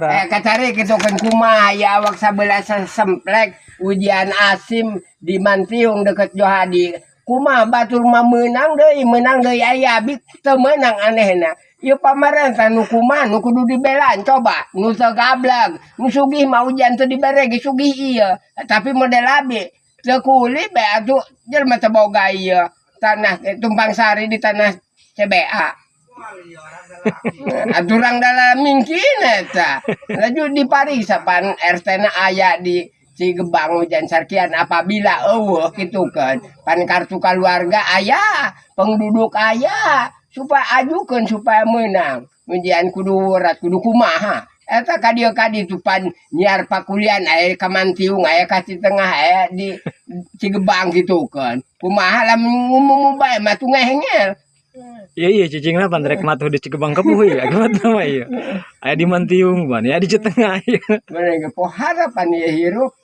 Eh, kacari kitu kan, kumaha ya awak sabelah semplek ujian Asim di Mantiung deket Johadi. Kumaha batur mah meunang deui, meunang deui, aya abi teu meunang, anehna. Ieu pamarentah nu kumaha nu kudu dibelaan coba, nu teu gableg, nu sugih mah ujian teu dibere ge sugih ieu. Tapi model abi teu kuli bae atuh, jelema teu boga ieu tanah tumpang sari di tanah CBA. Aturan dalam mungkin eta. Laju dipariksa pan RT na aya di Cigebang hujan sarkian apabila eueuh kitu kan. Pan kartu keluarga aya, penduduk aya, supaya ajukeun supaya menang. Ujian kudu urat kudu kumaha. Eta ka dieu ka ditu pan nyiar pakulian aya ka Mantiung, aya ka Citengah, aya di Cigebang gitu kan. Kumaha lamun ngumum bae mah tuh ngehengel. Iya, cicing lah pan rek matuh di Cigebang Kepuh ya. Gimana mah iya. Aya di Mantiung ban ya di Citengah iya. Mana ge pohara pan ieu hirup.